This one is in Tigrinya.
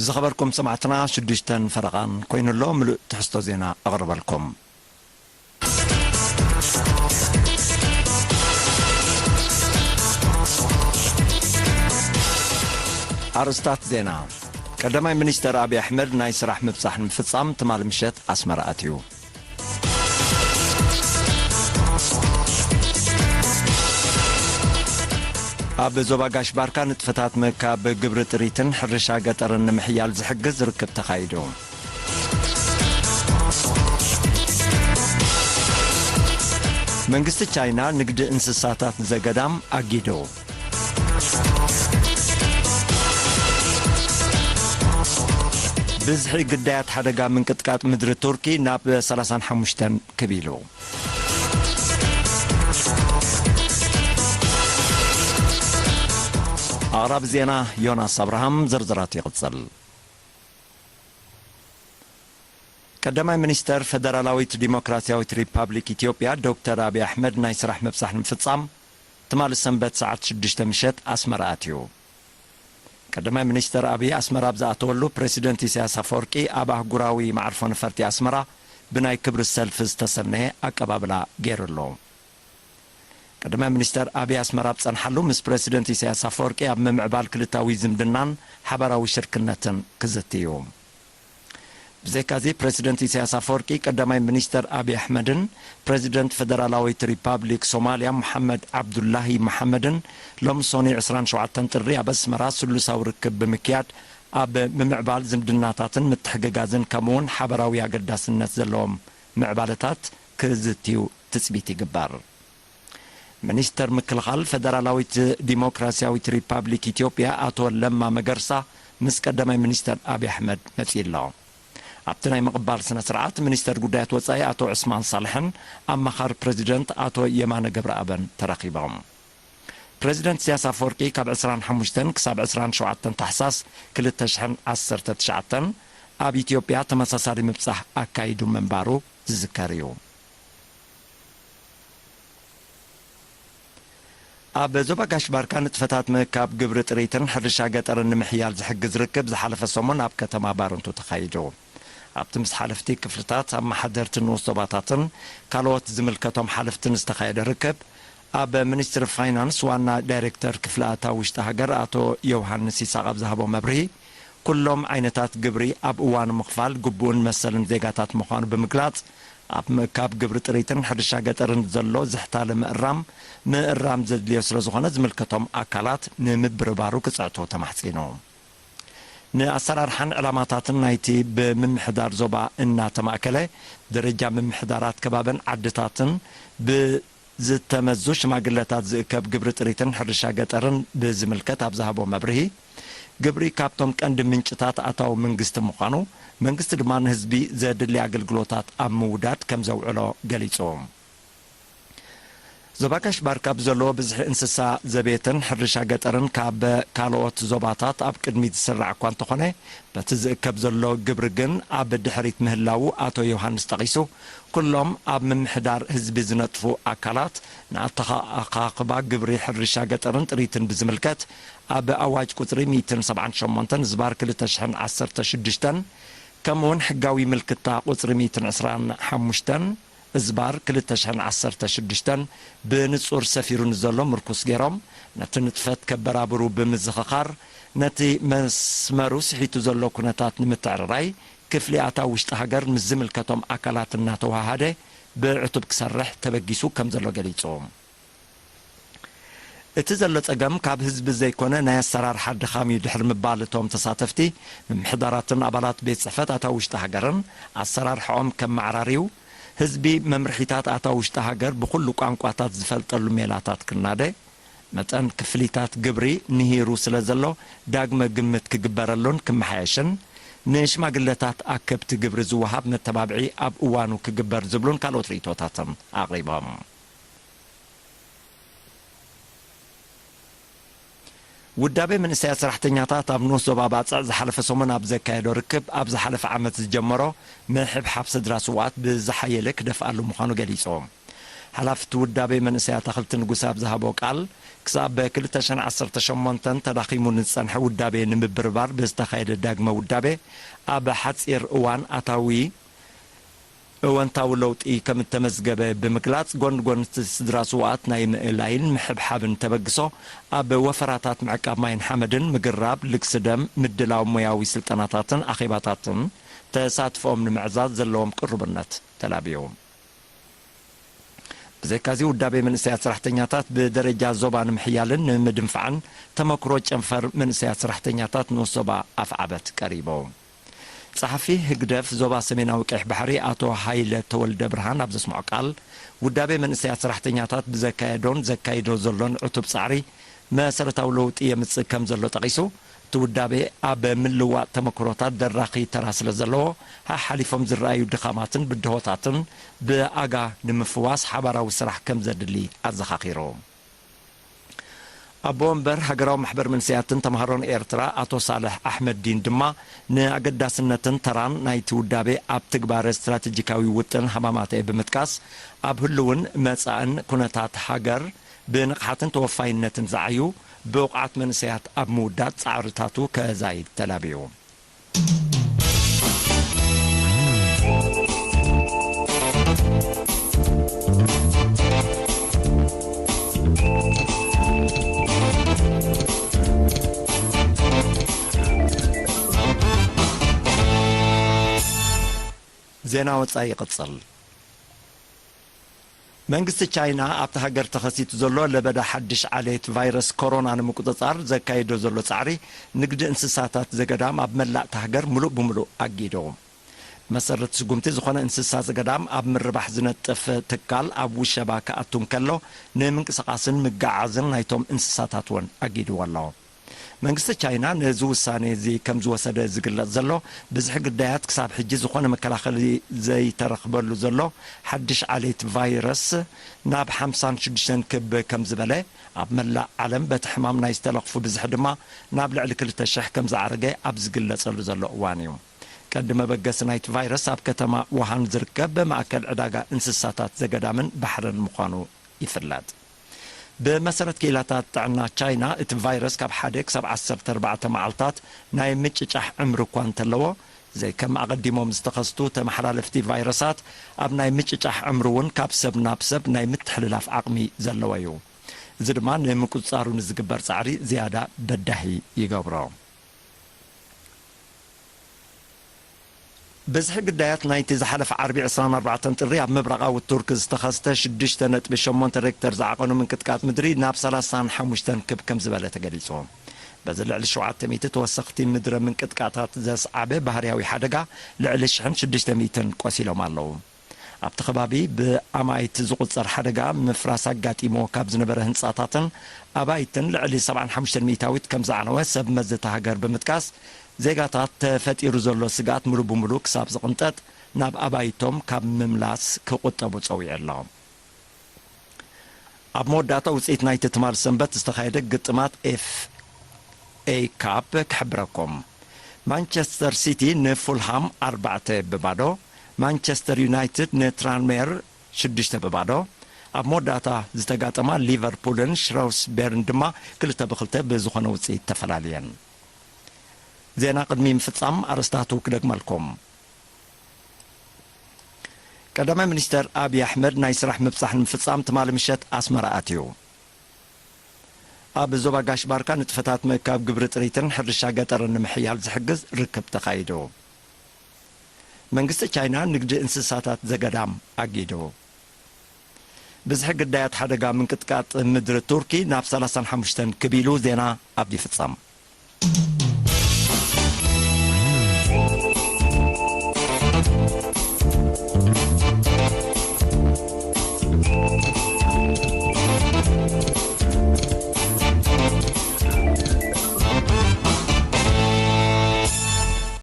ዝኸበርኩም ሰማዕትና፣ ሽዱሽተን ፈረቓን ኮይኑሎ፣ ምሉእ ትሕዝቶ ዜና ኣቕርበልኩም። ኣርእስታት ዜና። ቀዳማይ ሚኒስተር ኣብይ ኣሕመድ ናይ ስራሕ ምብጻሕ ንምፍጻም ትማሊ ምሸት ኣስመራ ኣትዩ። ኣብ ዞባ ጋሽ ባርካ ንጥፈታት ምእካብ ግብሪ ጥሪትን ሕርሻ ገጠርን ንምሕያል ዝሕግዝ ርክብ ተኻይዱ። መንግስቲ ቻይና ንግዲ እንስሳታት ዘገዳም ኣጊዱ። ብዝሒ ግዳያት ሓደጋ ምንቅጥቃጥ ምድሪ ቱርኪ ናብ ሰላሳን ሓሙሽተን ክብ ኢሉ። ኣቕራቢ ዜና ዮናስ ኣብርሃም። ዝርዝራት ይቕጽል። ቀዳማይ ሚኒስተር ፈደራላዊት ዲሞክራሲያዊት ሪፓብሊክ ኢትዮጵያ ዶክተር ኣብይ ኣሕመድ ናይ ስራሕ ምብጻሕ ንምፍጻም ትማሊ ሰንበት ሰዓት ሽዱሽተ ምሸት ኣስመራ ኣትዩ። ቀዳማይ ሚኒስተር ኣብይ ኣስመራ ኣብ ዝኣተወሉ ፕረሲደንት ኢሳያስ ኣፈወርቂ ኣብ ኣህጉራዊ መዓርፎ ነፈርቲ ኣስመራ ብናይ ክብሪ ሰልፊ ዝተሰነየ ኣቀባብላ ገይሩሉ። ቀዳማይ ሚኒስተር ኣብይ ኣስመራ ኣብ ጸንሓሉ ምስ ፕረሲደንት ኢሳያስ ኣፈወርቂ ኣብ ምምዕባል ክልታዊ ዝምድናን ሓባራዊ ሽርክነትን ክዝቲ እዩ። ብዘይካዚ ፕረሲደንት ኢሳያስ ኣፈወርቂ ቀዳማይ ሚኒስተር ኣብይ ኣሕመድን ፕረዚደንት ፈደራላዊት ሪፓብሊክ ሶማልያ መሓመድ ዓብዱላሂ መሓመድን ሎሚ ሰኑይ ዕስራን ሸውዓተን ጥሪ ኣብ ኣስመራ ስሉሳዊ ርክብ ብምክያድ ኣብ ምምዕባል ዝምድናታትን ምትሕግጋዝን ከምኡውን ሓባራዊ ኣገዳስነት ዘለዎም ምዕባለታት ክዝትዩ ትጽቢት ይግበር። ሚኒስተር ምክልኻል ፈደራላዊት ዲሞክራሲያዊት ሪፓብሊክ ኢትዮጵያ ኣቶ ለማ መገርሳ ምስ ቀዳማይ ሚኒስተር ኣብይ ኣሕመድ መጺኡ ኣሎ። ኣብቲ ናይ ምቕባል ስነ ስርዓት ሚኒስተር ጉዳያት ወጻኢ ኣቶ ዑስማን ሳልሕን ኣማኻሪ ፕረዚደንት ኣቶ የማነ ገብረኣብን ተረኺቦም። ፕረዚደንት ኢሳያስ ኣፈወርቂ ካብ ዕስራን ሓሙሽተን ክሳብ ዕስራን ሸውዓተን ታሕሳስ ክልተ ሽሕን ዓሰርተ ትሽዓተን ኣብ ኢትዮጵያ ተመሳሳሊ ምብጻሕ ኣካይዱ ምንባሩ ዝዝከር እዩ። ኣብ ዞባ ጋሽ ባርካ ንጥፈታት ምእካብ ግብሪ ጥሪትን ሕርሻ ገጠርን ንምሕያል ዝሕግዝ ርክብ ዝሓለፈ ሰሙን ኣብ ከተማ ባረንቱ ተኻይዱ። ኣብቲ ምስ ሓለፍቲ ክፍልታት፣ ኣመሓደርቲ ንኡስ ዞባታትን ካልኦት ዝምልከቶም ሓለፍትን ዝተኻየደ ርክብ፣ ኣብ ሚኒስትሪ ፋይናንስ ዋና ዳይሬክተር ክፍሊ ኣታዊ ውሽጢ ሃገር ኣቶ ዮውሃንስ ይስሐቅ ኣብ ዝሃቦ መብርሂ፣ ኩሎም ዓይነታት ግብሪ ኣብ እዋኑ ምኽፋል ግቡእን መሰልን ዜጋታት ምዃኑ ብምግላጽ፣ ኣብ ምእካብ ግብሪ ጥሪትን ሕርሻ ገጠርን ዘሎ ዝሕታለ ምእራም፣ ምእራም ዘድልዮ ስለ ዝኾነ ዝምልከቶም ኣካላት ንምብርባሩ ክጽዕቱ ተማሕጺኑ። ንኣሰራርሓን ዕላማታትን ናይቲ ብምምሕዳር ዞባ እናተማእከለ፣ ደረጃ ምምሕዳራት ከባብን ዓድታትን ብዝተመዙ ሽማግለታት ዝእከብ ግብሪ ጥሪትን ሕርሻ ገጠርን ብዝምልከት ኣብ ዝሃቦ መብርሂ፣ ግብሪ ካብቶም ቀንዲ ምንጭታት ኣታዊ መንግስቲ ምዃኑ፣ መንግስቲ ድማ ንህዝቢ ዘድሊ ኣገልግሎታት ኣብ ምውዳድ ከም ዘውዕሎ ገሊጹ። ዞባ ጋሽ ባርካ ብዘለዎ ብዝሒ እንስሳ ዘቤትን ሕርሻ ገጠርን ካብ ካልኦት ዞባታት ኣብ ቅድሚት ዝስራዕ እኳ እንተኾነ፣ በቲ ዝእከብ ዘሎ ግብሪ ግን ኣብ ድሕሪት ምህላዉ ኣቶ ዮሃንስ ጠቒሱ፣ ኩሎም ኣብ ምምሕዳር ህዝቢ ዝነጥፉ ኣካላት ንኣተኻኻኽባ ግብሪ ሕርሻ ገጠርን ጥሪትን ብዝምልከት ኣብ ኣዋጅ ቁጽሪ ሚእትን ሰብዓን ሸሞንተን ዝባር ክልተ ሽሕን ዓሰርተ ሽዱሽተን ከምኡውን ሕጋዊ ምልክታ ቁጽሪ ሚእትን ዕስራን ሓሙሽተን እዝባር ክልተ ሽሕን ዓሰርተ ሽዱሽተን ብንጹር ሰፊሩ ንዘሎ ምርኩስ ገይሮም፣ ነቲ ንጥፈት ከበራብሩ ብምዝኽኻር፣ ነቲ መስመሩ ስሒቱ ዘሎ ኩነታት ንምትዕርራይ፣ ክፍሊ ኣታዊ ውሽጢ ሃገር ምስ ዝምልከቶም ኣካላት እናተወሃሃደ ብዕቱብ ክሰርሕ ተበጊሱ ከም ዘሎ ገሊጹ። እቲ ዘሎ ጸገም ካብ ህዝቢ ዘይኮነ ናይ ኣሰራርሓ ድኻም እዩ ድሕሪ ምባል እቶም ተሳተፍቲ፣ ምምሕዳራትን ኣባላት ቤት ጽሕፈት ኣታዊ ውሽጢ ሃገርን ኣሰራርሓኦም ከመዓራርዩ፣ ህዝቢ መምርሒታት ኣታዊ ውሽጢ ሃገር ብኹሉ ቋንቋታት ዝፈልጠሉ ሜላታት ክናደ፣ መጠን ክፍሊታት ግብሪ ንሂሩ ስለ ዘሎ ዳግመ ግምት ክግበረሉን ክመሓየሽን፣ ንሽማግለታት ኣከብቲ ግብሪ ዝወሃብ መተባብዒ ኣብ እዋኑ ክግበር ዝብሉን ካልኦት ርእይቶታትን ኣቕሪቦም። ውዳቤ መንእሰያት ሰራሕተኛታት ኣብ ንኡስ ዞባ ባጽዕ ዝሓለፈ ሰሙን ኣብ ዘካየዶ ርክብ፣ ኣብ ዝሓለፈ ዓመት ዝጀመሮ ምሕብሓብ ስድራ ስውኣት ብዝሓየለ ክደፍኣሉ ምዃኑ ገሊጹ። ሓላፊ እቲ ውዳቤ መንእሰይ ኣታኽልቲ ንጉሰ ኣብ ዝሃቦ ቃል፣ ክሳብ ብ ክልተ ሽሕን ዓሰርተ ሸሞንተን ተዳኺሙ ንዝጸንሐ ውዳቤ ንምብርባር ብዝተኻየደ ዳግመ ውዳቤ፣ ኣብ ሓጺር እዋን ኣታዊ እወንታዊ ለውጢ ከም እተመዝገበ ብምግላጽ፣ ጎን ጎን እቲ ስድራ ስውኣት ናይ ምእላይን ምሕብሓብን ተበግሶ ኣብ ወፈራታት ምዕቃብ ማይን ሓመድን፣ ምግራብ ልግሲ ደም፣ ምድላው ሞያዊ ስልጠናታትን ኣኼባታትን ተሳትፎኦም ንምዕዛዝ ዘለዎም ቅሩብነት ተላብዩ። ብዘይካዚ ውዳቤ መንእሰያት ሰራሕተኛታት ብደረጃ ዞባ ንምሕያልን ንምድንፋዕን ተመክሮ ጨንፈር መንእሰያት ሰራሕተኛታት ንኡስ ዞባ ኣፍዓበት ቀሪቡ። ጸሓፊ ህግደፍ ዞባ ሰሜናዊ ቀይሕ ባሕሪ ኣቶ ሃይለ ተወልደ ብርሃን ኣብ ዘስምዖ ቃል፣ ውዳቤ መንእሰያት ሰራሕተኛታት ብዘካየዶን ዘካይዶ ዘሎን ዕቱብ ጻዕሪ መሰረታዊ ለውጢ የምጽእ ከም ዘሎ ጠቒሱ፣ እቲ ውዳቤ ኣብ ምልዋጥ ተመክሮታት ደራኺ ተራ ስለ ዘለዎ፣ ሓሓሊፎም ዝረኣዩ ድኻማትን ብድሆታትን ብኣጋ ንምፍዋስ ሓባራዊ ስራሕ ከም ዘድሊ ኣዘኻኺሩ። ኣቦ ወንበር ሃገራዊ ማሕበር መንእሰያትን ተምሃሮን ኤርትራ ኣቶ ሳልሕ ኣሕመድዲን ድማ ንኣገዳስነትን ተራን ናይቲ ውዳቤ ኣብ ትግባረ ስትራተጂካዊ ውጥን ሃማማተኤ ብምጥቃስ፣ ኣብ ህልውን መጻእን ኩነታት ሃገር ብንቕሓትን ተወፋይነትን ዝዓዩ ብቑዓት መንእሰያት ኣብ ምውዳድ ጻዕርታቱ ከዛይድ ተላብዩ። ዜና ወጻኢ ይቕጽል። መንግስቲ ቻይና ኣብታ ሃገር ተኸሲቱ ዘሎ ለበዳ ሓድሽ ዓሌት ቫይረስ ኮሮና ንምቁጽጻር ዘካየዶ ዘሎ ጻዕሪ፣ ንግዲ እንስሳታት ዘገዳም ኣብ መላእ እታ ሃገር ምሉእ ብምሉእ ኣጊዱ። ብመሰረት ስጉምቲ፣ ዝኾነ እንስሳ ዘገዳም ኣብ ምርባሕ ዝነጥፍ ትካል ኣብ ውሸባ ክኣቱ እንከሎ፣ ንምንቅስቓስን ምገዓዝን ናይቶም እንስሳታት እውን ኣጊድዎ ኣሎ። መንግስቲ ቻይና ነዚ ውሳኔ እዚ ከም ዝወሰደ ዝግለጽ ዘሎ፣ ብዝሒ ግዳያት ክሳብ ሕጂ ዝኾነ መከላኸሊ ዘይተረኽበሉ ዘሎ ሓድሽ ዓሌት ቫይረስ ናብ ሓምሳን ሽዱሽተን ክብ ከም ዝበለ፣ ኣብ መላእ ዓለም በቲ ሕማም ናይ ዝተለኽፉ ብዝሒ ድማ ናብ ልዕሊ ክልተ ሽሕ ከም ዝዓረገ ኣብ ዝግለጸሉ ዘሎ እዋን እዩ። ቀንዲ መበገሲ ናይቲ ቫይረስ ኣብ ከተማ ውሃን ዝርከብ ማእከል ዕዳጋ እንስሳታት ዘገዳምን ባሕርን ምዃኑ ይፍለጥ። ብመሰረት ክኢላታት ጥዕና ቻይና፣ እቲ ቫይረስ ካብ ሓደ ክሳብ ዓሰርተ ኣርባዕተ መዓልታት ናይ ምጭጫሕ ዕምሪ እኳ እንተለዎ፣ ዘይከም ኣቐዲሞም ዝተኸስቱ ተመሓላለፍቲ ቫይረሳት፣ ኣብ ናይ ምጭጫሕ ዕምሪ እውን ካብ ሰብ ናብ ሰብ ናይ ምትሕልላፍ ዓቕሚ ዘለዎ እዩ። እዚ ድማ ንምቁጽጻሩ ንዝግበር ጻዕሪ ዝያዳ በዳሂ ይገብሮ። ብዝሒ ግዳያት ናይቲ ዝሓለፈ ዓርቢ ዕስራን ኣርባዕተን ጥሪ ኣብ ምብራቓዊ ቱርክ ዝተኸስተ ሽዱሽተ ነጥቢ ሸሞንተ ሬክተር ዝዓቐኑ ምንቅጥቃጥ ምድሪ ናብ ሰላሳን ሓሙሽተን ክብ ከም ዝበለ ተገሊጹ። በዚ ልዕሊ ሸውዓተ ሚእቲ ተወሰኽቲ ምድረ ምንቅጥቃጣት ዘስዓበ ባህርያዊ ሓደጋ፣ ልዕሊ ሽሕን ሽዱሽተ ሚእትን ቆሲሎም ኣለዉ። ኣብቲ ከባቢ ብኣማኢት ዝቑጸር ሓደጋ ምፍራስ ኣጋጢምዎ ካብ ዝነበረ ህንጻታትን ኣባይትን ልዕሊ ሰብዓን ሓሙሽተን ሚእታዊት ከም ዝዓነወ ሰብ መዚ እታ ሃገር ብምጥቃስ፣ ዜጋታት ተፈጢሩ ዘሎ ስግኣት ምሉእ ብምሉእ ክሳብ ዝቕንጠጥ ናብ ኣባይቶም ካብ ምምላስ ክቑጠቡ ጸዊዑ ኣሎ። ኣብ መወዳእታ ውጽኢት ናይቲ ትማል ሰንበት ዝተኻየደ ግጥማት ኤፍ ኤ ካፕ ክሕብረኩም። ማንቸስተር ሲቲ ንፉልሃም ኣርባዕተ ብባዶ፣ ማንቸስተር ዩናይትድ ንትራንሜር ሽዱሽተ ብባዶ፣ ኣብ መወዳእታ ዝተጋጠማ ሊቨርፑልን ሽራውስቤርን ድማ ክልተ ብክልተ ብዝኾነ ውጽኢት ተፈላልየን። ዜና ቅድሚ ምፍጻም ኣርእስታቱ ክደግመልኩም። ቀዳማይ ሚኒስተር ኣብይ ኣሕመድ ናይ ስራሕ ምብጻሕ ንምፍጻም ትማሊ ምሸት ኣስመራ ኣትዩ። ኣብ ዞባ ጋሽ ባርካ ንጥፈታት ምእካብ ግብሪ ጥሪትን ሕርሻ ገጠርን ንምሕያል ዝሕግዝ ርክብ ተኻይዱ። መንግስቲ ቻይና ንግዲ እንስሳታት ዘገዳም ኣጊዱ። ብዝሒ ግዳያት ሓደጋ ምንቅጥቃጥ ምድሪ ቱርኪ ናብ ሰላሳን ሓሙሽተን ክብ ኢሉ። ዜና ኣብዲ ይፍጸም።